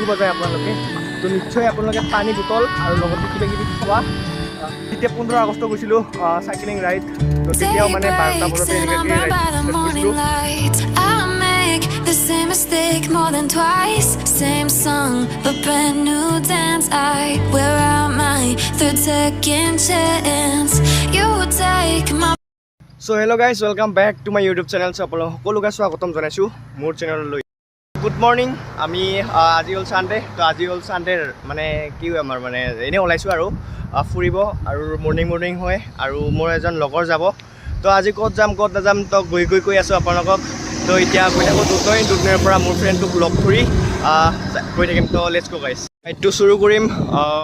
ফুৰিব যায় আপোনালোকে, তো নিশ্চয় আপোনালোকে পানী বটল আৰু লগতে কিবা কিবি খোৱা। তেতিয়া 15 আগষ্ট গৈছিলোঁ চাইকেলিং ৰাইড, তো তেতিয়াও মানে 12টা বজাতে এনেকুৱাকৈ ৰাইড কৰিছিলোঁ। I make the same mistake more than twice. Same song, but brand new dance. I wear out my third second chance. You take my So hello guys, welcome back to my YouTube channel. চ' আপোনালোক সকলোকে স্বাগতম জনাইছোঁ মোৰ চেনেললৈ। Good morning. আমি আজি হ'ল Sunday. তো আজি হ'ল ছানডেৰ মানে কি আমাৰ মানে এনেই ওলাইছোঁ আৰু ফুৰিব আৰু মৰ্ণিং মৰ্ণিং হয় আৰু মোৰ এজন লগৰ যাব। তো আজি ক'ত যাম, ক'ত নাযাম, তো গৈ গৈ কৈ আছোঁ আপোনালোকক। তো এতিয়া গৈ থাকোঁ দুধনৈ। দুধনৈৰ পৰা মোৰ ফ্ৰেণ্ডটোক লগ ধৰি গৈ থাকিম। তো let's go guys. ৰাইডটো চুৰু কৰিম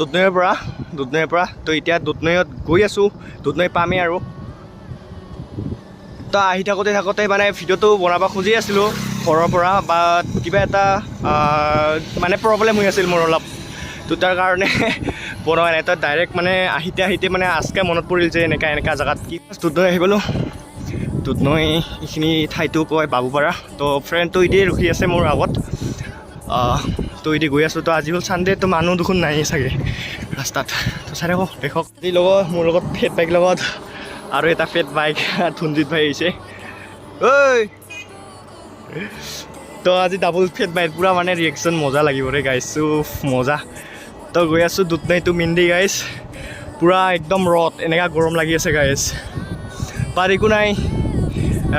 দুধনৈৰ পৰা। তো এতিয়া দুধনৈত গৈ আছোঁ, দুধনৈ পামেই আৰু। তো আহি থাকোঁতে থাকোঁতে মানে ভিডিঅ'টো বনাব খুজি আছিলোঁ ঘৰৰ পৰা, বা কিবা এটা মানে প্ৰব্লেম হৈ আছিল মোৰ অলপ, তো তাৰ কাৰণে বনোৱা নাই। তো ডাইৰেক্ট মানে আহিতে আহিতে মানে আজকে মনত পৰিল যে এনেকা এনেকা জেগাত কি। দুধনৈ আহি পালোঁ। দুধনৈ এইখিনি ঠাইটো কয় বাবুপাৰা। তো ফ্ৰেণ্ডটো এতিয়াই ৰখি আছে মোৰ আগত। তো এতিয়া গৈ আছোঁ। তো আজি হ'ল ছানডে, তো মানুহ দেখোন নাই চাগে ৰাস্তাত। তো চাই থাকক, দেখক। আজি লগত মোৰ লগত ফেট বাইক লগত আৰু এটা ফেট বাইক ধুনজিত ভাই আহিছে। ঐ, তো আজি ডাবল ফেট বাইক, পূৰা মানে ৰিয়েকশ্যন মজা লাগিব ৰে গাইছ, উফ মজা। তো গৈ আছোঁ দুধনৈ টু মিন্দি গাইছ। পূৰা একদম ৰ'দ, এনেকুৱা গৰম লাগি আছে গাইছ, বাট একো নাই।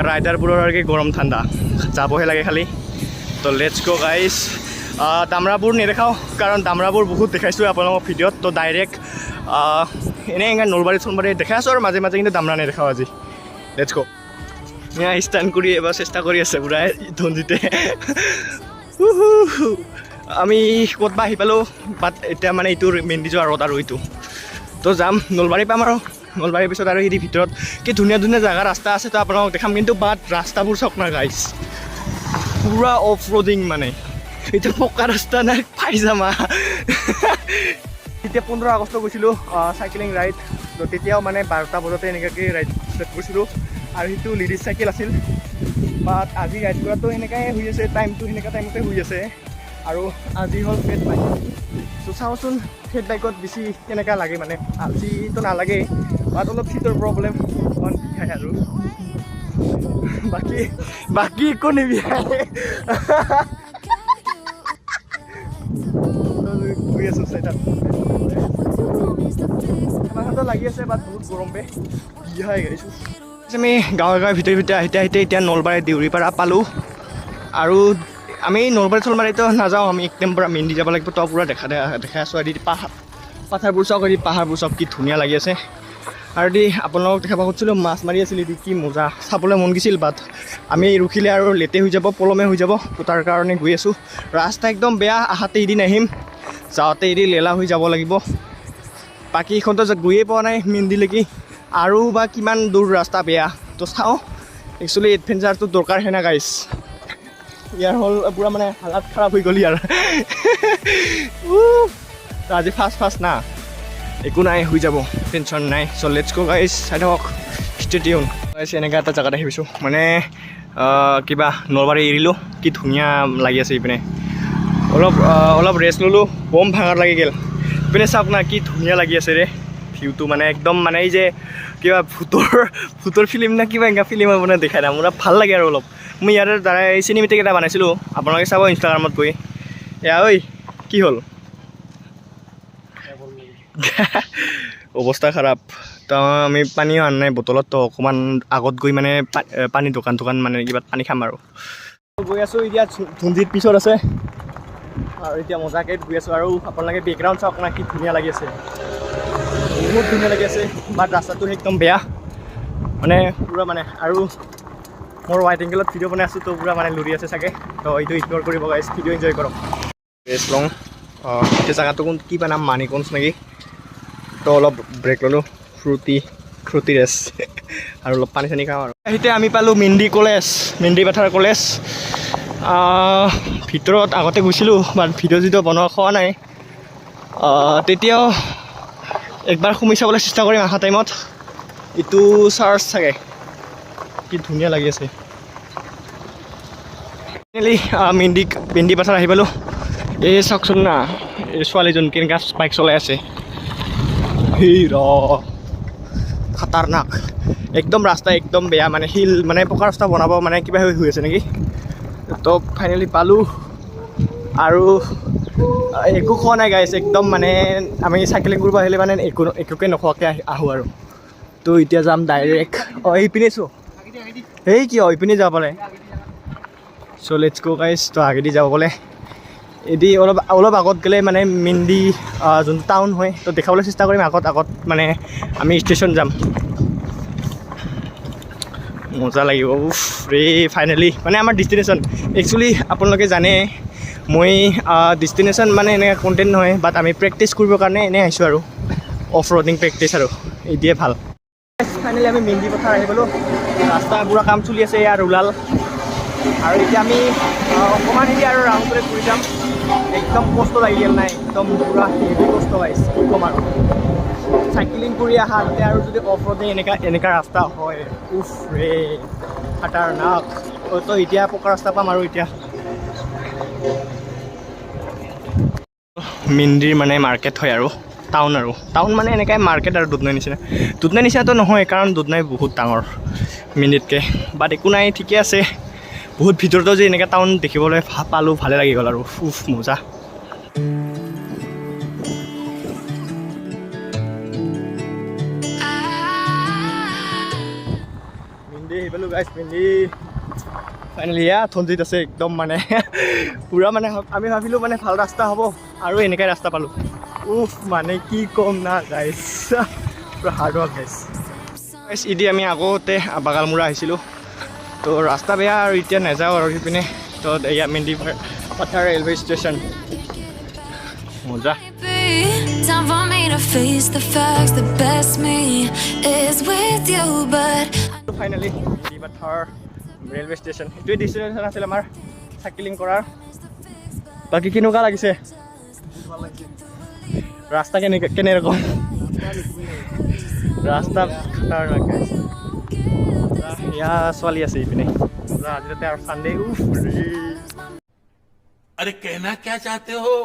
ৰাইডাৰবোৰৰ আৰু কি গৰম ঠাণ্ডা, যাবহে লাগে খালি। তো let's go guys. দামৰাবোৰ নেদেখাওঁ, কাৰণ দামৰাবোৰ বহুত দেখাইছোঁ আপোনালোকক ভিডিঅ'ত। তো ডাইৰেক্ট এনেই এনেকৈ নলবাৰী চলবাৰী দেখাই আছোঁ আৰু মাজে মাজে, কিন্তু দামৰা নেদেখাওঁ আজি। Let's go. এয়া ষ্টাণ্ট কৰি এবাৰ চেষ্টা কৰি আছে পূৰা ধনজিতে। আমি ক'ত বা আহি পালোঁ, বাট এতিয়া মানে এইটো মেইনলি যোৱা ৰ'দ আৰু এইটো তো যাম, নলবাৰী পাম আৰু নলবাৰীৰ পিছত আৰু সিদি ভিতৰত কি ধুনীয়া ধুনীয়া জেগা ৰাস্তা আছে, তো আপোনালোকক দেখাম। কিন্তু বাট ৰাস্তাবোৰ চাওক না গাইছ, পূৰা অফ ৰোডিং। মানে এতিয়া পকা ৰাস্তা নাই, পাই যাম। তেতিয়া 15 আগষ্ট গৈছিলোঁ চাইকেলিং ৰাইড, তো তেতিয়াও মানে 12টা বজাতে এনেকুৱাকৈ ৰাইড ষ্টাৰ্ট কৰিছিলোঁ আৰু সেইটো লেডিজ চাইকেল আছিল। বাট আজি ৰাইড কৰাটো সেনেকাই হৈ আছে, টাইমটো সেনেকা টাইমতে হৈ আছে আৰু আজি হ'ল ফেট বাইক। ত' চাওঁচোন ফেট বাইকত বেছি কেনেকুৱা লাগে। মানে আজিতো নালাগে, বাট অলপ চিটৰ প্ৰব্লেম অকণমান বিষায় আৰু বাকী বাকী একো নিবিষায়। গৈ আছোঁ, চাই তাত ঠাণ্ডা লাগি আছে, বাট বহুত গৰম বে, বিহাই গাইছোঁ। আমি গাঁৱে গাঁৱে ভিতৰি ভিতৰি আহিতে আহিতে এতিয়া নলবাৰী দেউৰীপাৰা পালোঁ আৰু আমি নলবাৰী চলবাৰীতো নাযাওঁ, আমি একদম পূৰা মেইনলি যাব লাগিব। তো পূৰা দেখা দেখা দেখাই আছোঁ। আদি পাহাৰ পাথাৰবোৰ চাওক, আদি পাহাৰবোৰ চাওক, কি ধুনীয়া লাগি আছে। আৰু দি আপোনালোকক দেখাব খুজিছিলোঁ, মাছ মাৰি আছিল এদি, কি মজা, চাবলৈ মন গৈছিল। বাট আমি ৰখিলে আৰু লেটে হৈ যাব, পলমে হৈ যাব, তো তাৰ কাৰণে গৈ আছোঁ। ৰাস্তা একদম বেয়া, আহাতে এদিন আহিম, যাওঁতে এদিন লেলা হৈ যাব লাগিব। বাকী এইখনতো গৈয়ে পোৱা নাই মেইনলিলৈকে আৰু বা কিমান দূৰ, ৰাস্তা বেয়া। তো চাওঁ, একচুৱেলি এডভেঞ্চাৰটো দৰকাৰ হে না গাইছ। ইয়াৰ হ'ল পূৰা মানে হালাত খাৰাপ হৈ গ'ল ইয়াৰ। তো আজি ফাৰ্ষ্ট ফাৰ্ষ্ট না, একো নাই, হৈ যাব, টেনশ্যন নাই। চ' let's go guys, চাই থাকক, ষ্টে টিউন গাইছ। এনেকুৱা এটা জেগাত আহি পাইছোঁ, মানে কিবা নলবাৰী এৰিলোঁ, কি ধুনীয়া লাগি আছে ইপিনে। অলপ অলপ ৰেষ্ট ল'লোঁ, বম ভাগৰ লাগি গ'ল। ইপিনে চাওক না, কি ধুনীয়া লাগি আছে ৰে ভিউটো। মানে একদম মানে এই যে কিবা ভূতৰ ভূতৰ ফিল্ম না কিবা এনেকুৱা ফিল্ম মানে দেখাই না, মোৰ ভাল লাগে। আৰু অলপ মই ইয়াৰে দ্বাৰা এই চিনেমেটিক এটা বনাইছিলোঁ, আপোনালোকে চাব ইনষ্টাগ্ৰামত গৈ। এয়া ঐ, কি হ'ল? অৱস্থা খাৰাপ। তো আমি পানীও আনা নাই বটলত, তো অকণমান আগত গৈ মানে পানী দোকান দোকান মানে কিবা পানী খাম আৰু গৈ আছোঁ। এতিয়া ধুনজিত পিছত আছে আৰু এতিয়া মজাকৈ গৈ আছোঁ। আৰু আপোনালোকে বেকগ্ৰাউণ্ড চাওক না, কি ধুনীয়া লাগি আছে, বহুত ধুনীয়া লাগি আছে। বাট ৰাস্তাটো একদম বেয়া, মানে পূৰা মানে আৰু মোৰ ৱাইড এংগেলত ভিডিঅ' বনাই আছোঁ, তো পূৰা মানে লৰি আছে চাগে। তো এইটো ইগন'ৰ কৰিব গাইছ, ভিডিঅ' এনজয় কৰক। ৰেষ্ট লওঁ। এতিয়া জেগাটো কোন কিবা নাম, মানিকঞ্জ নেকি। তো অলপ ব্ৰেক ল'লোঁ, ফ্ৰুটি ফ্ৰুটি ৰেষ্ট আৰু অলপ পানী চানী খাওঁ। আৰু এতিয়া আমি পালোঁ মিন্দি কলেজ, মিন্দি পাথাৰ কলেজ। ভিতৰত আগতে গৈছিলোঁ, বাট ভিডিঅ' চিডিঅ' বনোৱা খোৱা নাই। তেতিয়াও একবাৰ সোমাই চাবলৈ চেষ্টা কৰিম অহা টাইমত। এইটো চাৰ্চ চাগে, কি ধুনীয়া লাগি আছে। ফাইনেলি মিন্দি মিন্দি পাথাৰ আহি পালোঁ। এই চাওকচোন না, এই ছোৱালীজন কেনেকুৱা বাইক চলাই আছে। সেই ৰ খাতাৰনাক একদম ৰাস্তা, একদম বেয়া মানে শিল, মানে পকা ৰাস্তা বনাব মানে কিবা হৈ হৈ আছে নেকি। তো ফাইনেলি পালোঁ আৰু একো খোৱা নাই গাইছ। একদম মানে আমি চাইকেলিং কৰিব আহিলে মানে একো একোকে নোখোৱাকৈ আহোঁ আৰু। তো এতিয়া যাম ডাইৰেক্ট। অঁ, এইপিনে চো, এই কিয় এইপিনে যাব পাৰে। So let's go guys. তো আগেদি যাব গ'লে এদি অলপ অলপ আগত গ'লে মানে মিন্দি যোনটো টাউন হয়, তো দেখাবলৈ চেষ্টা কৰিম আগত আগত মানে আমি ষ্টেচন যাম, মজা লাগিব। উফ ৰে, ফাইনেলি মানে আমাৰ ডেষ্টিনেশ্যন। একচুৱেলি আপোনালোকে জানে মই ডেষ্টিনেশ্যন মানে এনেকৈ কণ্টেণ্ট নহয়, বাট আমি প্ৰেক্টিচ কৰিবৰ কাৰণে এনেই আহিছোঁ আৰু অফ ৰ'ডিং প্ৰেক্টিচ আৰু এইটোৱে ভাল। ফাইনেলি আমি মেন্দি পথাৰ আহি গ'লোঁ। ৰাস্তা পূৰা কাম চলি আছে ইয়াৰ ওলাল। আৰু এতিয়া আমি অকণমান হেৰি আৰু ৰাউণ্ড কৰি ঘূৰি যাম। একদম কষ্ট লাগি গ'ল নাই, একদম পূৰা হেভি কষ্ট পাইছে, কি ক'ম আৰু। চাইকেলিং কৰি অহা তাতে আৰু যদি অফ ৰ'ডিং এনেকা এনেকা ৰাস্তা হয়, উফ ৰে খাতাৰনাক। তো এতিয়া পকা ৰাস্তা পাম আৰু এতিয়া মিন্দিৰ মানে মাৰ্কেট হয় আৰু টাউন, আৰু টাউন মানে এনেকাই মাৰ্কেট আৰু দুধনৈ নিচিনা। দুধনৈ নিচিনাটো নহয়, কাৰণ দুধনৈ বহুত ডাঙৰ মিন্দিতকৈ, বাট একো নাই, ঠিকে আছে। বহুত ভিতৰতো যে এনেকৈ টাউন দেখিবলৈ পালোঁ, ভালে লাগি গ'ল আৰু। উফ মজা। মিন্দি আহি পালোঁ গাইছ, মিন্দি ফাইনেলি। এয়া ধনজিত আছে একদম মানে পূৰা মানে আমি ভাবিলোঁ মানে ভাল ৰাস্তা হ'ব আৰু এনেকাই ৰাস্তা পালোঁ। উফ মানে কি ক'ম না গাইছ, পূৰা হাৰ্ড ৱৰ্ক গাইছ। গাইছ, ইদি আমি আগতে বাগালমূৰা আহিছিলোঁ, তো ৰাস্তা বেয়া আৰু এতিয়া নাযাওঁ আৰু সেইপিনে। তো এয়া মেন্দি পথাৰ ৰেলৱে ষ্টেচন, মজা। Time for me to face the facts. The best me is with you, but finally Mendhi Pathar railway station, সেইটোৱে ডেষ্টিনেশ্যন আছিল আমাৰ চাইকেলিং কৰাৰ। বাকী কেনেকুৱা লাগিছে ৰাস্তা? কেনেকুৱা কেনেৰকম ৰাস্তা? খাতাৰনাক গাইছ। এয়া ছোৱালী আছে ইপিনে। আজি তাতে আৰু চানডে, উফ ৰে। अरे, कहना क्या चाहते हो?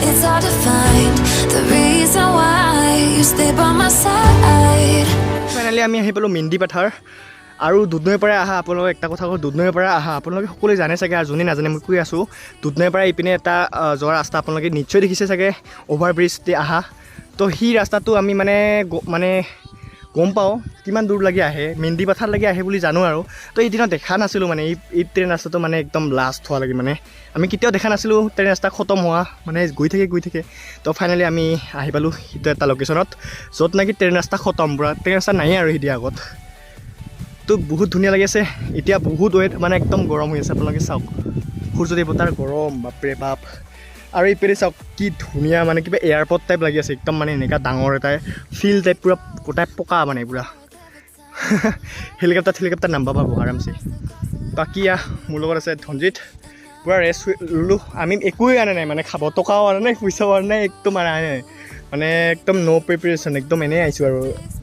It's hard to find the reason why you stay by my side. Finally আমি আহি পালোঁ মিন্দি পাথাৰ। আৰু দুধনৈৰ পৰা অহা আপোনালোকক একটা কথা কওঁ, দুধনৈৰ পৰা অহা আপোনালোকে সকলোৱে জানে চাগে, আৰু যোনে নাজানে মই কৈ আছোঁ, দুধনৈৰ পৰা ইপিনে এটা যোৱা ৰাস্তা আপোনালোকে নিশ্চয় দেখিছে চাগে, অভাৰ ব্ৰিজ দি অহা। তো সেই ৰাস্তাটো আমি মানে মানে গম পাওঁ কিমান দূৰ লাগি আহে, মেন্দি পাথাৰ লাগি আহে বুলি জানো আৰু। তো এইদিনা দেখা নাছিলোঁ মানে এই ট্ৰেইন ৰাস্তাটো মানে একদম লাষ্ট হোৱা লাগি, মানে আমি কেতিয়াও দেখা নাছিলোঁ ট্ৰেইন ৰাস্তা খতম হোৱা, মানে গৈ থাকে গৈ থাকে। তো ফাইনেলি আমি আহি পালোঁ সেইটো এটা লোকেশ্যনত য'ত নেকি ট্ৰেইন ৰাস্তা খতম, পূৰা ট্ৰেইন ৰাস্তা নায়েই আৰু সিদিনা আগত। তো বহুত ধুনীয়া লাগি আছে এতিয়া, বহুত ৱেট মানে একদম গৰম হৈ আছে। আপোনালোকে চাওক সূৰ্য দেৱতাৰ গৰম, বাপৰে বাপ। আৰু এইপিনে চাওক কি ধুনীয়া, মানে কিবা এয়াৰপৰ্ট টাইপ লাগি আছে একদম, মানে এনেকুৱা ডাঙৰ এটা ফিল্ড টাইপ, পূৰা গোটাই পকা, মানে পূৰা হেলিকপ্টাৰ চেলিকপ্টাৰ নামিব পাব আৰামছে। বাকী মোৰ লগত আছে ধনজিত, পূৰা ৰেষ্ট ল'লোঁ আমি। একোৱেই আনা নাই মানে খাব, টকাও আনা নাই, পইচাও আনা নাই, একদম আনা নাই, মানে একদম ন' প্ৰিপেৰেশ্যন, একদম এনেই আহিছোঁ আৰু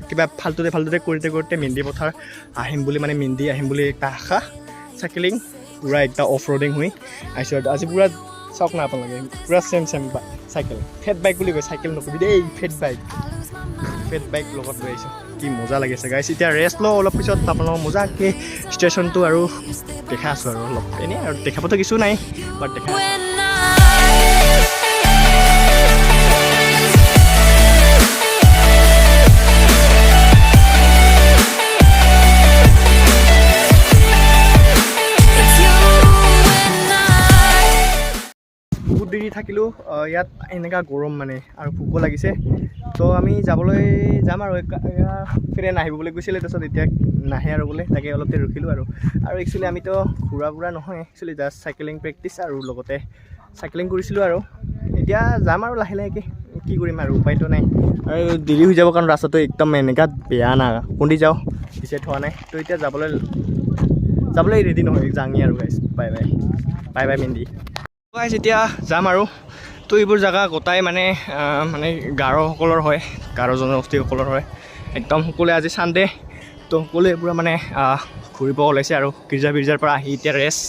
কিবা ফাল্টুতে ফাল্টুতে কৰোঁতে কৰোঁতে মেন্দি পথাৰ আহিম বুলি, মানে মেন্দি আহিম বুলি একটা আশা, চাইকেলিং পূৰা একটা অফ ৰ'ডিং হৈ আহিছোঁ আৰু আজি পূৰা চাওক না আপোনালোকে, পূৰা same same cycle, fat bike বুলি কয়, চাইকেল নকবি দেই, ফেট বাইক, ফেট বাইক লগত লৈ আহিছোঁ। কি মজা লাগিছে গাইছ। এতিয়া ৰেষ্ট লওঁ অলপ পিছত আপোনালোকৰ মজাকৈ ষ্টেচনটো আৰু দেখা আছোঁ আৰু অলপ এনেই আৰু দেখাবতো কিছু নাই, বাট দেখা আছোঁ। When I It's you and I. বহুত দেৰি থাকিলোঁ ইয়াত, এনেকুৱা গৰম মানে আৰু ভোকো লাগিছে। তো আমি যাবলৈ যাম আৰু ফ্ৰেণ্ড আহিব বুলি কৈছিলে, তাৰপিছত এতিয়া নাহে আৰু বোলে, তাকে অলপ দেৰি ৰখিলোঁ আৰু। আৰু একচুৱেলি আমিতো ঘূৰা ফুৰা নহয়, একচুৱেলি জাষ্ট চাইকেলিং প্ৰেক্টিচ আৰু লগতে চাইকেলিং কৰিছিলোঁ আৰু এতিয়া যাম আৰু লাহে লাহেকৈ, কি কৰিম আৰু উপায়টো নাই আৰু দেৰি হৈ যাব, কাৰণ ৰাস্তাটো একদম এনেকুৱা বেয়া না, কোনদি যাওঁ বিচাৰি থোৱা নাই। তো এতিয়া যাবলৈ ৰেডি নহয়, যাঙি আৰু guys, bye bye, bye bye Mendhi guys. এতিয়া যাম আৰু। তো এইবোৰ জেগা গোটাই মানে মানে গাৰোসকলৰ হয়, গাৰো জনগোষ্ঠীসকলৰ হয় একদম। সকলোৱে আজি চানডে, তো সকলোৱে পূৰা মানে ঘূৰিব ওলাইছে আৰু গীৰ্জা বিৰ্জাৰ পৰা আহি এতিয়া ৰেষ্ট।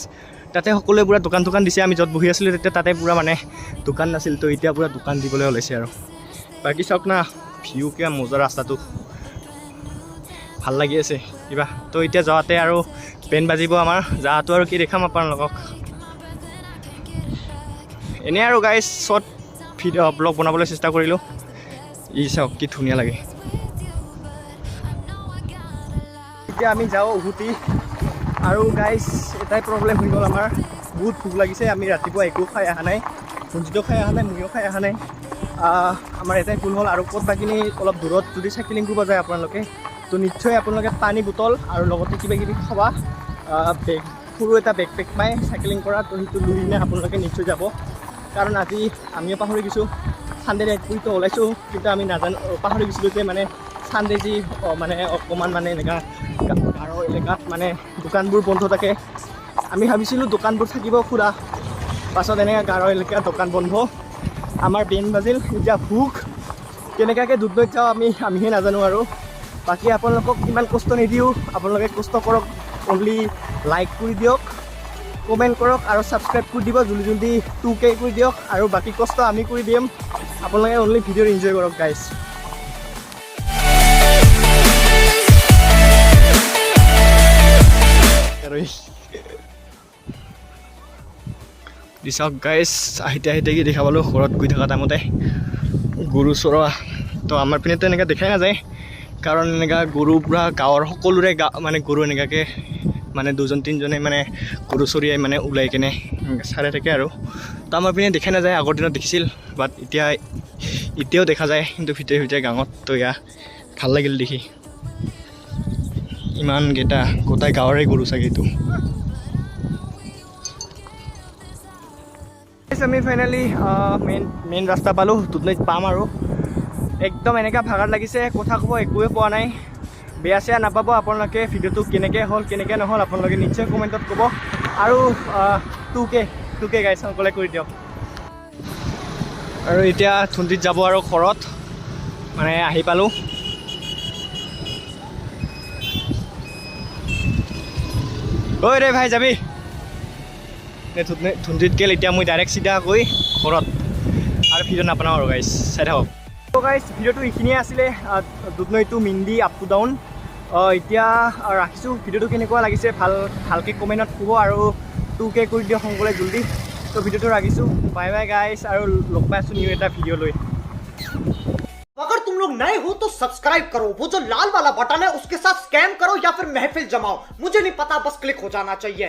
তাতে সকলোৱে পূৰা দোকান দোকান দিছে। আমি য'ত বহি আছিলোঁ তেতিয়া তাতে পূৰা মানে দোকান নাছিল, তো এতিয়া পূৰা দোকান দিবলৈ ওলাইছে। আৰু বাকী চাওক না, ভিউ কিবা মজা, ৰাস্তাটো ভাল লাগি আছে কিবা। তো এতিয়া যাওঁতে আৰু বেণ্ড বাজিব আমাৰ যাৱাটো, আৰু কি দেখাম আপোনালোকক এনেই। আৰু গাইজ, শ্বৰ্ট ভিডিঅ' ব্লগ বনাবলৈ চেষ্টা কৰিলোঁ। ই চাওক কি ধুনীয়া লাগে। এতিয়া আমি যাওঁ উভতি। আৰু গাইজ, এটাই প্ৰব্লেম হৈ গ'ল, আমাৰ বহুত ভোক লাগিছে। আমি ৰাতিপুৱা একো খাই অহা নাই, ৰঞ্জিতো খাই অহা নাই, ময়ো খাই অহা নাই। আমাৰ এটাই ভুল হ'ল। আৰু ক'ত বাকিনি অলপ দূৰত যদি চাইকেলিং কৰিব যায় আপোনালোকে, তো নিশ্চয় আপোনালোকে পানী বটল আৰু লগতে কিবা কিবি খাবা বেগ, সৰু এটা বেগ পেক পাই চাইকেলিং কৰা, তো সেইটো লৈ কিনে আপোনালোকে নিশ্চয় যাব। কাৰণ আজি আমিও পাহৰি গৈছোঁ। চানডে ৰাইড কৰিতো ওলাইছোঁ, কিন্তু আমি নাজানো, পাহৰি গৈছিলোঁ যে মানে চানডে যি মানে অকণমান মানে এনেকুৱা গাঁৱৰ এলেকাত মানে দোকানবোৰ বন্ধ থাকে। আমি ভাবিছিলোঁ দোকানবোৰ থাকিব খোলা, পাছত এনেকৈ গাঁৱৰ এলেকাত দোকান বন্ধ। আমাৰ বেণ্ড বাজিল, এতিয়া ভোক। কেনেকুৱাকৈ দুধনৈত যাওঁ আমি আমিহে নাজানো। আৰু বাকী আপোনালোকক ইমান কষ্ট নিদিওঁ, আপোনালোকে কষ্ট কৰক। অনলি লাইক কৰি দিয়ক, কমেণ্ট কৰক আৰু ছাবস্ক্ৰাইব কৰি দিব, জলদি জলদি 2K কৰি দিয়ক। আৰু বাকী কষ্ট আমি কৰি দিম, আপোনালোকে অনলি ভিডিঅ' এনজয় কৰক গাইজ। আৰু দি চাওক গাইজ, আহিতে আহিতে কি দেখা পালোঁ, ঘৰত গৈ থকা টাইমতে গৰু চৰোৱা। তো আমাৰ পিনেতো এনেকৈ দেখাই নাযায়, কাৰণ এনেকুৱা গৰু পূৰা গাঁৱৰ সকলোৰে গা মানে গৰু এনেকুৱাকৈ মানে দুজন তিনিজনে মানে গৰু চৰিয়াই মানে ওলাই কেনে চাৰে থাকে। আৰু তো আমাৰ পিনে দেখাই নাযায়। আগৰ দিনত দেখিছিল, বাট এতিয়া এতিয়াও দেখা যায়, কিন্তু ভিতৰে ভিতৰে গাঁৱত। তো এয়া ভাল লাগিল দেখি, ইমানকেইটা গোটেই গাঁৱৰে গৰু চাগে এইটো। আমি ফাইনেলি মেইন মেইন ৰাস্তা পালোঁ, দুধনৈত পাম। আৰু একদম এনেকুৱা ভাগৰ লাগিছে, কথা ক'ব একোৱে পোৱা নাই। বেয়া চেয়া নাপাব আপোনালোকে। ভিডিঅ'টো কেনেকৈ হ'ল, কেনেকৈ নহ'ল, আপোনালোকে নিশ্চয় কমেণ্টত ক'ব। আৰু 2K 2K guys, সকলোৱে কৰি দিয়ক। আৰু এতিয়া ধুন্দিত যাব আৰু ঘৰত মানে আহি পালোঁ। ঐ ৰে ভাই, যাবি ধুন্দিত গেল। এতিয়া মই ডাইৰেক্ট চিধা গৈ ঘৰত, আৰু ভিডিঅ' নাপাওঁ। আৰু গাইজ, চাই থাকক। গাইজ, ভিডিঅ'টো এইখিনিয়ে আছিলে, দুধনৈ টু মিন্দি আপ টু ডাউন। এতিয়া ৰাখিছোঁ। ভিডিঅ'টো কেনেকুৱা লাগিছে ভাল ভালকৈ কমেণ্টত ক'ব আৰু 2K কৰি দিয়ক সোনকালে জল্দি। তো ভিডিঅ'টো ৰাখিছোঁ, বাই বাই গাইজ, আৰু লগ পাই আছোঁ নিউ এটা ভিডিঅ' লৈ। अगर तुम लोग नए हो तो सब्सक्राइब करो, वो जो लाल वाला बटन है उसके साथ स्कैम करो या फिर महफिल जमाओ, मुझे नहीं पता, बस क्लिक हो जाना चाहिए।